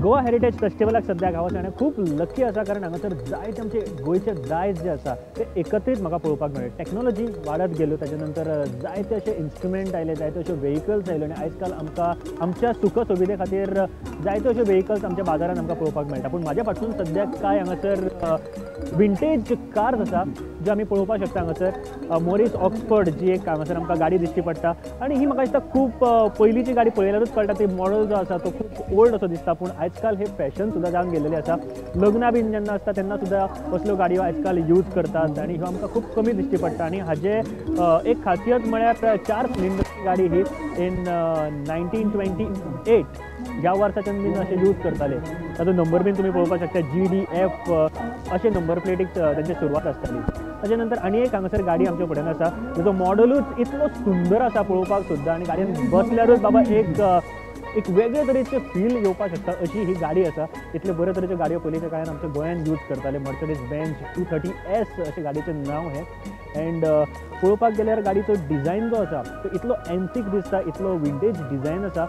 Goa heritage फेस्टिवलाक सद्याक हांव आसा आनी खूब लकी आसा, कारण हांगासर जायते आमचे गोंयचे दायज जे आसा ते एकत्रीत म्हाका पळोवपाक मेळ्ळे. टॅक्नोलॉजी वाडत गेल्यो, ताच्या नंतर जायते अशे इन्स्ट्रुमेंट आयले, जायते अशे वेहिकल्स आयले आनी आयज काल आमकां आमच्या सुख सुविधे खातीर जायते अशे वेहिकल्स आमच्या बाजारान आमकां पळोवपाक मेळटा. पूण म्हाज्या फाटसून सद्याक काय हांगासर विंटेज कार्स आसा ज्यो आमी पळोवपाक शकता. हांगासर मोरीस ऑक्सफर्ड जी एक हांगासर आमकां गाडी दिश्टी पडटा आनी ही म्हाका दिसता खूब पयलींची गाडी पळयल्यारूच कळटा ती मॉडल जो आसा तो खूब ओल्ड असो दिसता. पूण आजकाल हे फॅशन सुद्दां जावन गेल्लेली आसा. लग्नां बीन जेन्ना आसता तेन्ना सुद्दां असल्यो गाडयो आजकाल यूज करतात आनी ह्यो आमकां खूब कमी दिश्टी पडटा. आनी हाजे एक खासियत म्हळ्यार 4 सिलिंडरची गाडी ही इन 1928 ह्या वर्साच्यान बीन अशें यूज करताले. ताचो नंबर बीन तुमी पळोवपाक शकता, GDF अशें नंबर प्लेटीक तांची सुरवात आसताली. ताच्या नंतर आनी एक हांगासर गाडी आमच्या फुड्यान आसा ताचो मॉडलूच इतलो सुंदर आसा पळोवपाक सुद्दां आनी गाडयेन बसल्यारूच बाबा एक वेगळे तरेचे फील येवपाक शकता अशी ही गाडी आसा. इतले बरे तरेच्यो गाडयो पयलींच्या काळान आमच्या गोंयांत यूज करताले. मर्सडीज बेंज 230S अशें गाडयेचें नांव हें. एंड पळोवपाक गेल्यार गाडीचो डिझायन जो आसा तो इतलो एन्टीक दिसता, इतलो विंटेज डिझायन आसा.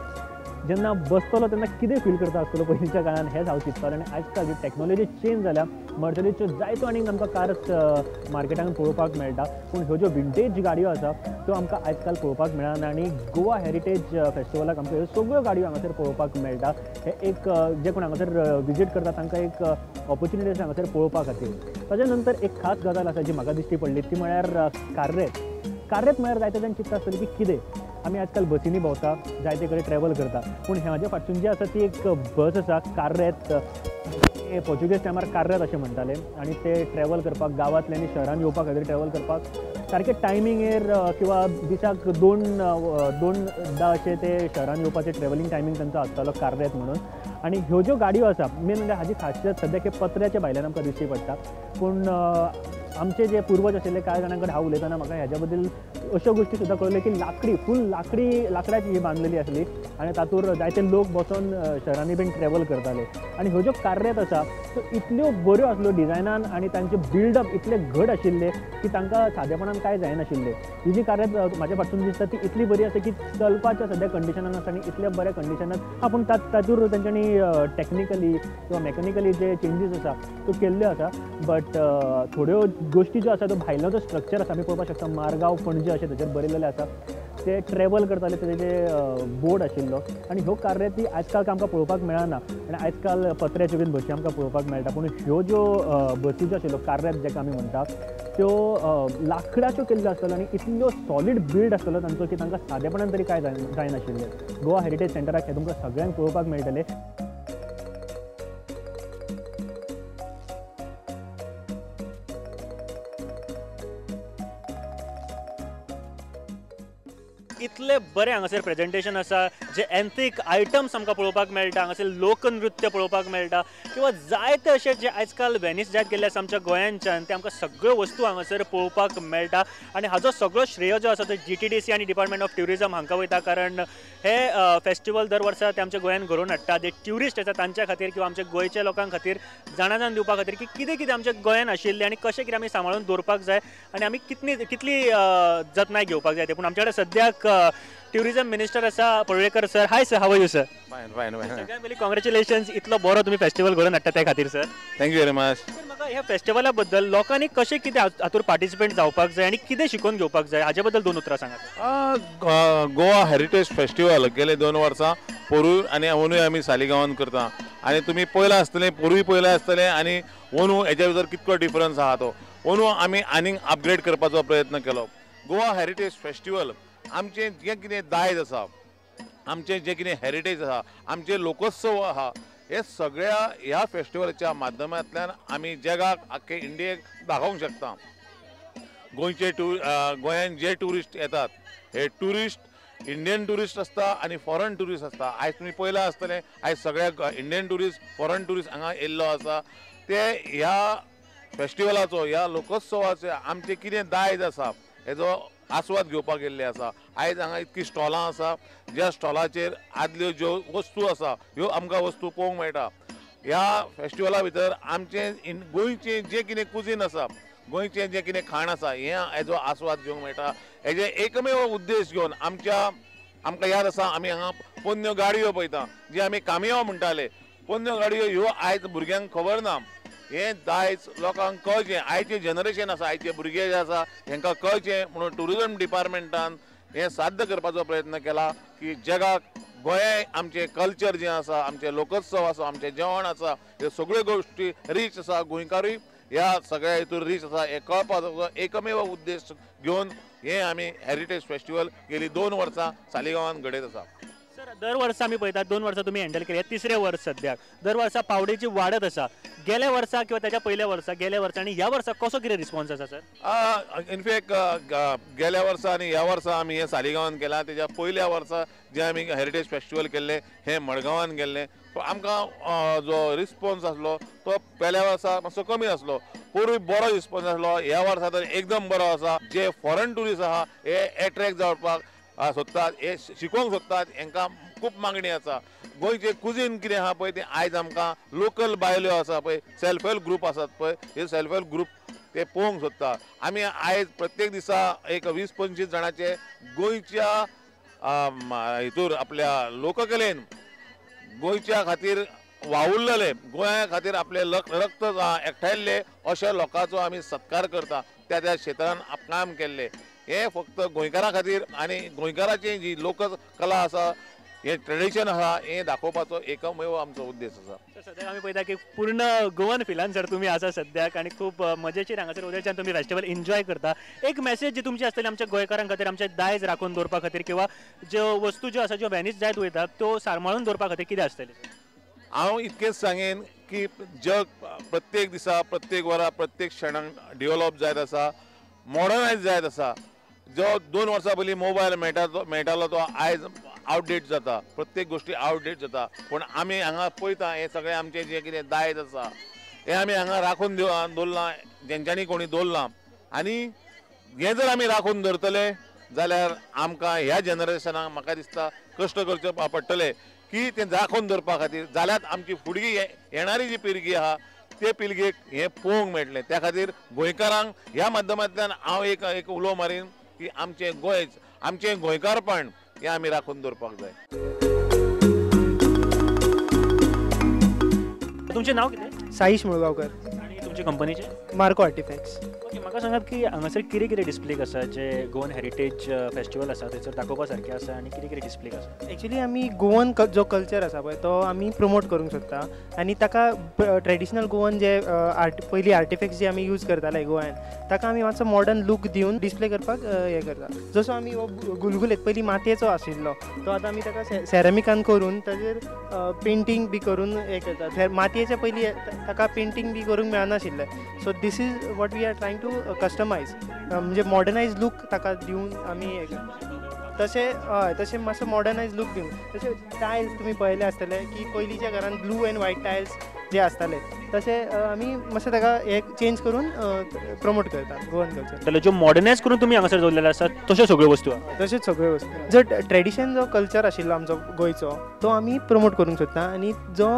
जेन्ना बसतलो तेन्ना कितें फील करता आसतलो पयलींच्या काळान हेंच हांव चिंततालें. आनी आजकाल जी टॅक्नोलॉजी चेंज जाल्या, मर्सडीजच्यो जायत्यो आनीक आमकां कार्स मार्केटान पळोवपाक मेळटा, पूण ह्यो ज्यो विंटेज गाडयो आसा त्यो आमकां आजकाल पळोवपाक मेळना. आनी गोवा हेरिटेज फेस्टिवलाक आमकां ह्यो सगळ्यो गाडयो हांगासर पळोवपाक मेळटा. हे एक जे कोण हांगासर विजीट करता तांकां एक ऑपॉर्च्युनिटी आसा हांगासर पळोवपा खातीर. ताच्या नंतर एक खास गजाल आसा जी म्हाका दिश्टी पडली ती म्हळ्यार कार्रेत. कार्रेत म्हळ्यार जायते जाण चिंतता आसतले की कितें आमी आजकाल बसींनी भोंवता, जायते कडेन ट्रॅवल करता, पूण हें म्हाज्या फाटसून जी आसा ती एक बस आसा कार्रेत. पोर्चुगीज टायमार कार्रेत अशें म्हणटाले आनी ते ट्रॅवल करपाक गांवांतल्यान आनी शहरान येवपा खातीर ट्रॅवल करपाक सारकें टायमिंगेर किंवा दिसाक दोनदा अशें ते शहरान येवपाचें ट्रॅवलिंग टायमींग तांचो आसतालो कार्रेत म्हणून. आनी ह्यो ज्यो गाडयो आसा मेन म्हणजे हाजी खासियत सद्याक हे पत्र्याच्या भायल्यान आमकां दिश्टी पडटा. पूण आमचे जे पुर्वज आशिल्ले कांय जाणां कडेन हांव उलयतना म्हाका ह्याच्या बद्दल अश्यो गोश्टी सुद्दां कळ्ळ्यो की लाकडी फूल लाकडी लाकडाची ही बांदलेली आसली आनी तातूंत जायते लोक बसोन शहरांनी बीन ट्रॅवल करताले. आनी ह्यो ज्यो कार्रेत आसा त्यो इतल्यो बऱ्यो आसल्यो डिझायनान आनी तांचे बिल्डअप इतले घट आशिल्ले की तांकां सादेपणान कांय जायनाशिल्लें. ही जी कार्रेत म्हाज्या फाटसून दिसता ती इतली बरी आसा की चलपाच्या सद्या कंडिशनान आसा आनी इतल्या बऱ्या कंडिशनान हा, पूण तातूंत तांच्यांनी टॅक्निकली किंवा मॅकॅनिकली जे चेंजीस आसा त्यो केल्ल्यो आसा. बट थोड्यो गोश्टी ज्यो आसा तो भायलो जो स्ट्रक्चर आसा आमी पळोवपाक शकता, मारगांव पणजे अशें ताचेर बरयलेलें आसा, ते ट्रॅवल करताले ताजे जे बोर्ड आशिल्लो. आनी ह्यो कार्रेती आजकाल आमकां पळोवपाक मेळना आनी आजकाल पत्र्याच्यो बीन बशी आमकां पळोवपाक मेळटा, पूण ह्यो ज्यो बसी ज्यो आशिल्ल्यो कार्रेत जाका आमी म्हणटा त्यो लाकडाच्यो केल्ल्यो आसतल्यो आनी इतल्यो सॉलीड बिल्ड आसतलो तांचो की तांकां सादेपणान तरी कांय जायनाशिल्लें. गोवा हेरिटेज सेंटराक हें तुमकां सगळ्यांक पळोवपाक मेळटलें. इतले बरें हांगासर प्रेजेंटेशन आसा, जे एन्थीक आयटम्स आमकां पळोवपाक मेळटा, हांगासर लोकनृत्य पळोवपाक मेळटा किंवा जायते अशे जे आजकाल व्हॅनिश जायत गेल्ले आसा आमच्या गोंयांच्यान ते आमकां सगळ्यो वस्तू हांगासर पळोवपाक मेळटा. आनी हाजो सगळो श्रेय जो आसा तो GTDC आनी डिपार्टमेंट ऑफ ट्युरिजम हांकां वयता, कारण हे फेस्टिवल दर वर्सा ते आमच्या गोंयांत घडोवन हाडटा. जे ट्युरिस्ट आसा तांच्या खातीर किंवा आमच्या गोंयच्या लोकां खातीर जाणा जाण दिवपा खातीर की कितें कितें आमच्या गोंयांत आशिल्लें आनी कशें कितें आमी सांबाळून दवरपाक जाय आनी आमी कितली जतनाय घेवपाक जाय ते. पूण आमच्या कडेन सद्याक ट्युरिजम मिनिस्टर आसा Parulekar sir. Hi sir, how are you sir? Fine fine fine. सगळ्यात पयलीं कॉंग्रेच्युलेशन्स, इतलो बरो तुमी फेस्टिवल घडोवन हाडटा त्या खातीर sir. Thank you very much. Sir, म्हाका ह्या फेस्टिवला बद्दल लोकांनी कशें कितें हातूंत पार्टिसिपेट जावपाक जाय आनी कितें शिकून घेवपाक जाय हाजे बद्दल दोन उतरां सांगात. गोवा हेरिटेज फेस्टिवल गेले 2 वर्सां पोरूय आनी अंदूय आमी सालिगांवान करता आनी तुमी पळयलां आसतलें, पोरूय पळयलां आसतलें आनी अंदू हेज्या भितर कितको डिफरन्स आहा तो. अंदू आमी आनीक अपग्रेड करपाचो प्रयत्न केलो. गोवा हेरिटेज फेस्टिवल आमचें जें कितें दायज आसा, आमचें जें कितें हेरिटेज आसा, आमचें लोकोत्सव आहा, हे सगळ्या ह्या फेस्टिवलाच्या माध्यमांतल्यान आमी जगाक आख्खे इंडियेक दाखोवंक शकता. गोंयचे गोंयान जे ट्युरिस्ट येतात हे ट्युरिस्ट इंडियन ट्युरिस्ट आसता आनी फॉरन ट्युरिस्ट आसता. आयज तुमी पळयलां आसतलें, आयज सगळ्या इंडियन ट्युरिस्ट फॉरन ट्युरिस्ट हांगा येयल्लो आसा. ते ह्या फेस्टिवलाचो ह्या लोकोत्सवाचो आमचें कितें दायज आसा हेजो आस्वाद घेवपाक गेल्ले आसा. आयज हांगा इतकी स्टॉलां आसा ज्या स्टॉलाचेर आदल्यो ज्यो वस्तू आसा ह्यो आमकां वस्तू पळोवंक मेळटा. ह्या फेस्टिवला भितर आमचें गोंयचें जें कितें कुजीन आसा, गोंयचें जें कितें खाण आसा हें हेजो आस्वाद घेवंक मेळटा. हेजे एकमेव उद्देश घेवन आमच्या आमकां याद आसा आमी हांगा पोन्न्यो गाडयो पळयता जी आमी कामियांव म्हणटाले. पोन्न्यो गाडयो ह्यो आयज भुरग्यांक खबर ना. हें दायज लोकांक कळचें, आयचें जनरेशन आसा, आयचे भुरगे जे आसा हेंकां कळचें म्हणून ट्युरिजम डिपार्टमेंटान हें साध्य करपाचो प्रयत्न केला की जगाक गोंय आमचें कल्चर जें आसा, आमचें लोकोत्सव आसा, आमचें जेवण आसा, ह्यो सगळ्यो गोश्टी रीच आसा. गोंयकारूय ह्या सगळ्या हितूर रीच आसा हें कळपाचो एकमेव उद्देश घेवन हें आमी हेरिटेज फेस्टिवल गेली 2 वर्सां सालिगांवान घडयत आसा. सर, दर वर्सा आमी पळयतात, 2 वर्सां तुमी हँडल केली, तिसरें वर्स सद्याक दर वर्सा पावडेची वाडत आसा. गेल्या वर्सा किंवा त्याच्या पयल्या वर्सा, गेल्या वर्सा आनी ह्या वर्सा कसो कितें रिस्पॉन्स आसा सर? इनफॅक्ट गेल्या वर्सा आनी ह्या वर्सा आमी हें सालिगांवान केलां. तेज्या पयल्या वर्सा जें आमी हेरिटेज फेस्टिवल केल्लें हें मडगांवान गेल्लें. सो आमकां जो रिस्पॉन्स आसलो तो पेल्या वर्सा मातसो कमी आसलो, पोरूय बरो रिस्पॉन्स आसलो, ह्या वर्सा तर एकदम बरो आसा. जे फॉरेन ट्युरिस्ट आहा हे एट्रेक्ट जावपाक सोदतात, हे शिकोवंक सोदतात, हेंकां खूब मागणी आसा. गोंयचें कुजीन कितें आहा पळय तें आयज आमकां लोकल बायल्यो आसा पळय, सेल्फ हेल्प ग्रूप आसात पळय, हे सेल्फ हेल्प ग्रूप ते पळोवंक सोदता. आमी आयज प्रत्येक दिसा एक 20-25 जाणाचे गोंयच्या हितूर आपल्या लोककलेन गोंयच्या खातीर वावुरलेले, गोंया खातीर आपले रक्त एकठांयल्ले अशा लोकांचो आमी सत्कार करता. त्या त्या क्षेत्रान काम केल्ले हें फक्त गोंयकारां खातीर आनी गोंयकाराची जी लोककला आसा, हें ट्रेडिशन आसा, हें दाखोवपाचो एकमेव आमचो उद्देश आसा. सद्याक आमी पळयता की पूर्ण गोवन फिलान सर तुमी आसा सद्याक आनी खूब मजेशीर हांगासर उदयच्यान तुमी फेस्टिवल एन्जॉय करता. एक मॅसेज जी तुमची आसतली आमच्या गोंयकारां खातीर, आमचें दायज राखून दवरपा खातीर किंवा ज्यो वस्तू ज्यो आसा ज्यो व्हॅनिश जायत वयता त्यो सांबाळून दवरपा खातीर कितें आसतलें? हांव इतकेंच सांगेन की जग प्रत्येक दिसा, प्रत्येक वरा, प्रत्येक क्षणाक डेवलप जायत आसा, मॉडर्नायज जायत आसा. जो 2 वर्सां पयलीं मोबायल मेळटालो तो आयज आवटडेट जाता, प्रत्येक गोश्टी आवटडेट जाता. पूण आमी हांगा पळयता हें सगळें आमचें जें कितें दायज आसा हें आमी हांगा राखून दवरलां, जेंच्यांनी कोणी दवरलां. आनी हें जर आमी राखून दवरतले जाल्यार आमकां ह्या जनरेशनाक म्हाका दिसता कश्ट करचे पडटले की तें राखून दवरपा खातीर, जाल्यार आमची फुडली येणारी जी पिळगी आहा ते पिळगेक हें पळोवंक मेळटलें. त्या खातीर गोंयकारांक ह्या माध्यमांतल्यान हांव एक उलो मारीन की आमचें गोंय, आमचें गोंयकारपण हें आमी राखून दवरपाक जाय. तुमचें नांव कितें? साईश मुळगांवकर. आनी तुमचे कंपनीचें? Marco artefacts. Okay, म्हाका सांगात की हांगासर कितें कितें डिस्प्लेक आसा, जे गोवन हेरिटेज फेस्टिवल आसा थंयसर दाखोवपा सारकें आसा आनी कितें कितें डिस्प्लेक आसा? एक्चुली आमी गोवन जो कल्चर आसा पळय तो आमी प्रमोट करूंक सोदता आनी ताका ट्रेडिशनल गोवन जे पयलीं आर्टिफेक्ट्स जे आमी यूज करताले गोव्यान ताका आमी मातसो मॉडर्न लूक दिवन डिस्प्ले करपाक हें करता. जसो आमी हो गुलगुलेत पयलीं मातयेचो आशिल्लो तो आतां आमी ताका सेरामिकान करून ताजेर पेंटींग बी करून हें करता. मातयेचे पयलीं ताका पेंटींग बी करूंक मेळनाशिल्लें. So this is what we are trying to customise, म्हणजे मॉडर्नायज लूक ताका दिवन आमी हें करता. तशें हय, तशें मातसो मॉडर्नायज लूक दिवन तशें टायल्स तुमी पळयले आसतले की पयलींच्या घरान ब्लू एंड व्हायट टायल्स जे आसताले तशें आमी मातशें ताका हें चेंज करून प्रमोट करता गोवन कल्चर. जाल्यार ज्यो मॉडर्नायज करून तुमी हांगासर दवरलेले आसा तश्यो सगळ्यो वस्तू आसा? तश्योच सगळ्यो वस्तू. जो ट्रेडिशन जो कल्चर आशिल्लो आमचो गोंयचो तो आमी प्रमोट करूंक सोदता आनी जो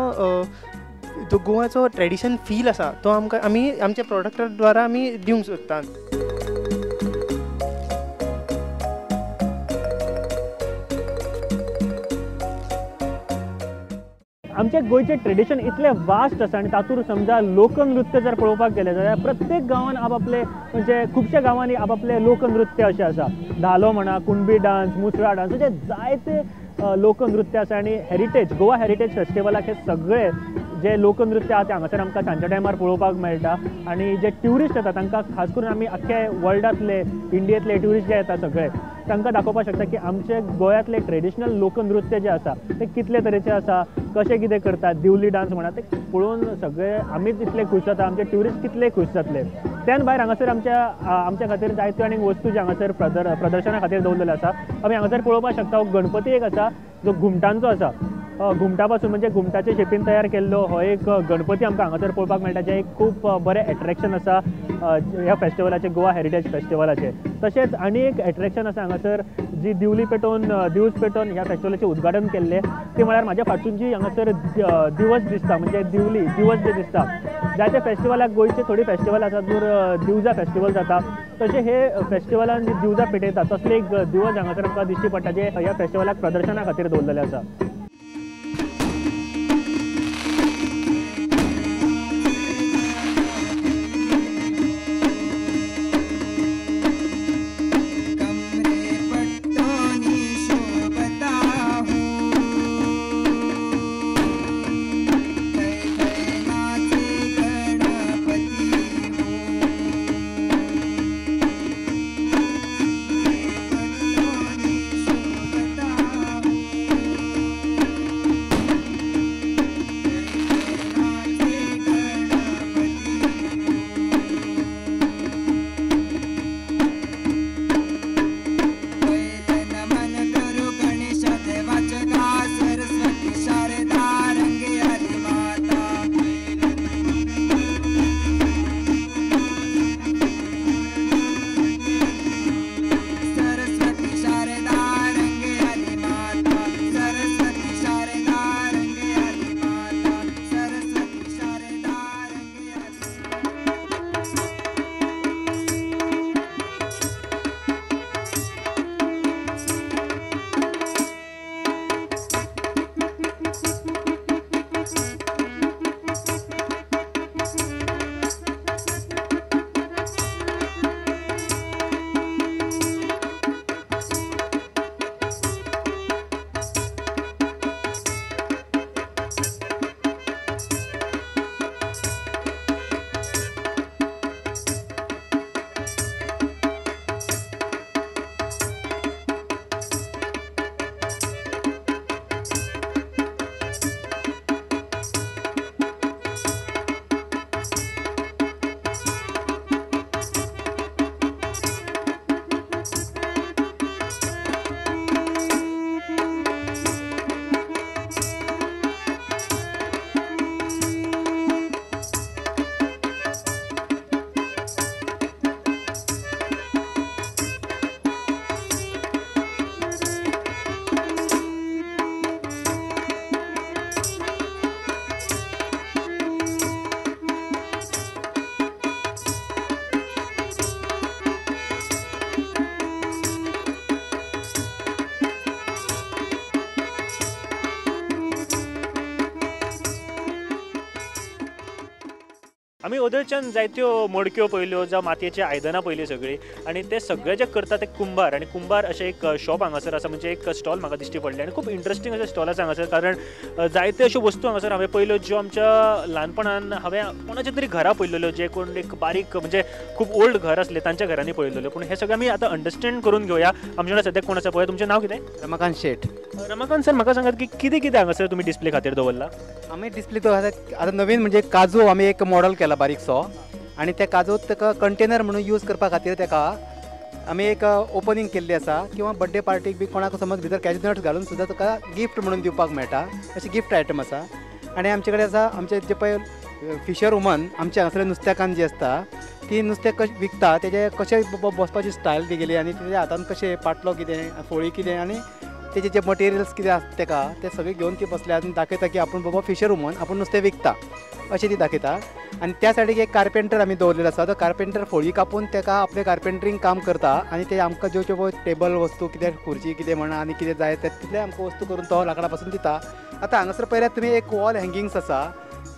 गोवाचो ट्रेडिशन फील आसा तो आमकां आमी आमच्या प्रोडक्टा द्वारा आमी दिवंक सोदता. आमच्या गोंयचें ट्रेडिशन इतलें वास्ट आसा आनी तातूंत समजा लोकनृत्य जर पळोवपाक गेलें जाल्यार प्रत्येक गांवान आपआपले, म्हणजे खुबश्या गांवांनी आपआपले लोकनृत्य अशें आसा. धालो म्हणा, कुणबी डांस, मुसळा डांस, अशे जायते लोकनृत्य आसा. आनी हेरिटेज, गोवा हेरिटेज फेस्टिवलाक हे सगळे जे लोकनृत्य आहा ते हांगासर आमकां सांजच्या टायमार पळोवपाक मेळटा. आनी जे ट्युरिस्ट येता तांकां खास करून आमी आख्खे वर्ल्डांतले, इंडियेंतले ट्युरिस्ट जे येता सगळे तांकां दाखोवपाक शकता की आमचे गोंयांतले ट्रेडिशनल लोकनृत्य जे आसा ते कितले तरेचे आसा, कशें कितें करतात, दिवली डांस म्हणा, ते पळोवन सगळे आमीच इतले खूश जाता, आमचे ट्युरिस्ट कितले खूश जातले. त्यान भायर हांगासर आमच्या खातीर जायत्यो आनी वस्तू जे हांगासर प्रदर्शना खातीर दवरलेले आसा आमी हांगासर पळोवपाक शकता. गणपती एक आसा जो घुमटांचो आसा, घुमटा पासून म्हणजे घुमटाचे शेपीन तयार केल्लो हो एक गणपती आमकां हांगासर पळोवपाक मेळटा, जें एक खूब बरें एट्रेक्शन आसा ह्या फेस्टिवलाचें, गोवा हेरिटेज फेस्टिवलाचें. तशेंच आनी एक एट्रेक्शन आसा हांगासर जी दिवली पेटोवन, दिवज पेटोवन ह्या फेस्टिवलाचें उद्घाटन केल्लें ती म्हळ्यार म्हाज्या फाटसून जी हांगासर दिवज दिसता, म्हणजे दिवली दिवज जे दिसता. जायते फेस्टिवलाक गोंयचे थोडी फेस्टिवल आसा जर दिवजा फेस्टिवल जाता तशें हे फेस्टिवलान जी दिवजां पेटयता तसलें एक दिवज हांगासर आमकां दिश्टी पडटा, जें ह्या फेस्टिवलाक प्रदर्शना खातीर दवरलेलें आसा. आमी ओदरच्यान जायत्यो मडक्यो पळयल्यो जावं मातयेची आयदनां पळयली सगळीं आनी ते सगळे जे करता ते कुंभार आनी कुंभार अशें एक शॉप हांगासर आसा, म्हणजे एक स्टॉल म्हाका दिश्टी पडलें आनी खूब इंट्रस्टींग अशें स्टॉल आसा हांगासर, कारण जायत्यो अश्यो वस्तू हांगासर हांवें पळयल्यो ज्यो आमच्या ल्हानपणान हांवें कोणाच्या तरी घरा पळयलेल्यो, जे कोण एक बारीक म्हणजे खूब ओल्ड घर आसले तांच्या घरांनी पळयलेल्यो. पूण हे सगळें आमी आतां अंडरस्टँड करून घेवया. आमच्या वांगडा सद्याक कोण आसा पळय. तुमचें नांव कितें? रमाकांत शेट. रमाकांत सर, म्हाका सांगात की कितें कितें हांगासर तुमी डिस्प्ले खातीर दवरला? आमी डिस्प्ले आतां नवीन म्हणजे काजू आमी एक मॉडल केला बारीकसो आनी त्या काजू ताका कंटेनर म्हणून यूज करपा खातीर ताका आमी एक ओपनींग केल्ली आसा किंवा बड्डे पार्टीक बी कोणाक समज भितर कॅजू नट्स घालून सुद्दां ताका गिफ्ट म्हणून दिवपाक मेळटा, अशें गिफ्ट आयटम आसा. आनी आमचे कडेन आसा आमचे जे पळय फिशर वुमन आमचे हांगासरले नुस्त्याकान्न जी आसता ती नुस्तें कशें विकता, तेजे कशें बसपाची स्टायल ती आनी तेज्या हातान कशें पाटलो कितें फोळी कितें आनी तेजे जे मटेरियल्स कितें आसता तेका ते सगळे घेवन ती बसल्या आनी दाखयता की आपूण बाबा फिशर वुमन, आपूण नुस्तें विकता अशें ती दाखयता. आनी त्या सायडीक एक कार्पेंटर आमी दवरलेलो आसा, तो कार्पेंटर फोळी कापून तेका आपलें कार्पेंटरींग काम करता आनी ते आमकां ज्यो ज्यो टेबल वस्तू कितें खुर्ची कितें म्हणा आनी कितें जाय ते तितलें आमकां वस्तू करून तो लांकडा पासून दिता. आतां हांगासर पळयल्यार तुमी एक वॉल हँगिंग्स आसा,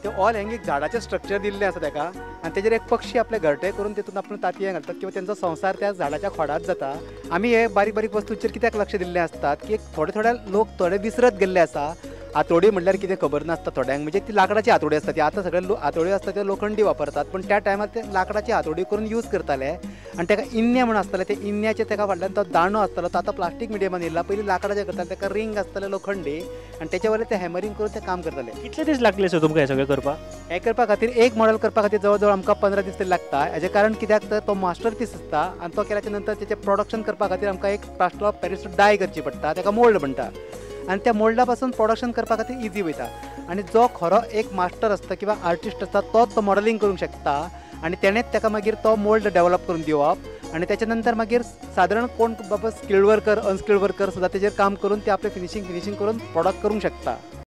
ते वॉल हँगिंग झाडाचें स्ट्रक्चर दिल्लें आसा तेका आनी तेजेर एक पक्षी आपले घरटे करून तितून आपण तांतयां घालतात किंवा तेंचो संवसार त्या झाडाच्या खोडात जाता. आमी हे बारीक बारीक वस्तूंचेर कित्याक लक्ष दिल्लें आसतात की थोडे थोडे लोक थोडे विसरत गेल्ले आसा. आतोडी म्हणल्यार कितें खबर नासता थोड्यांक, म्हणजे ती लांकडाची आतोडी आसता ती आतां सगळे आतोडी आसता ते लोखंडी वापरतात, पूण त्या टायमार ते लांकडाची आतोडी करून यूज करताले आनी तेका इन्ने म्हूण आसताले, ते इन्न्याचे तेका फाटल्यान तो दांडो आसतालो, तो आतां प्लास्टीक मिडियमान येयला, पयलीं लांकडाचे करताले, तेका रिंग आसताले लोखंडी आनी तेच्या वयल्यान ते हॅमरींग करून ते काम करताले. कितले दीस लागले सर तुमकां हें सगळें करपाक? हें करपा खातीर एक मॉडल करपा खातीर जवळ जवळ आमकां 15 दीस तरी लागता. हेजें कारण कित्याक तर तो मास्टर पीस आसता आनी तो केल्याच्या नंतर तेचें प्रोडक्शन करपा खातीर आमकां एक प्लास्टर ऑफ पॅरीस डाय करची पडटा, तेका मोल्ड म्हणटा आनी त्या मोल्डा पासून प्रोडक्शन करपा खातीर इजी वयता. आनी जो खरो एक मास्टर आसता किंवा आर्टिस्ट आसता तोच तो मॉडलिंग करूंक शकता आनी तेणेच ताका मागीर तो मोल्ड डेवलप करून दिवप आनी तेच्या नंतर मागीर सादारण कोण बाबा स्किल्ड वर्कर अनस्किल्ड वर्कर सुद्दां तेजेर काम करून ते आपलें फिनिशींग करून प्रोडक्ट करूंक शकता.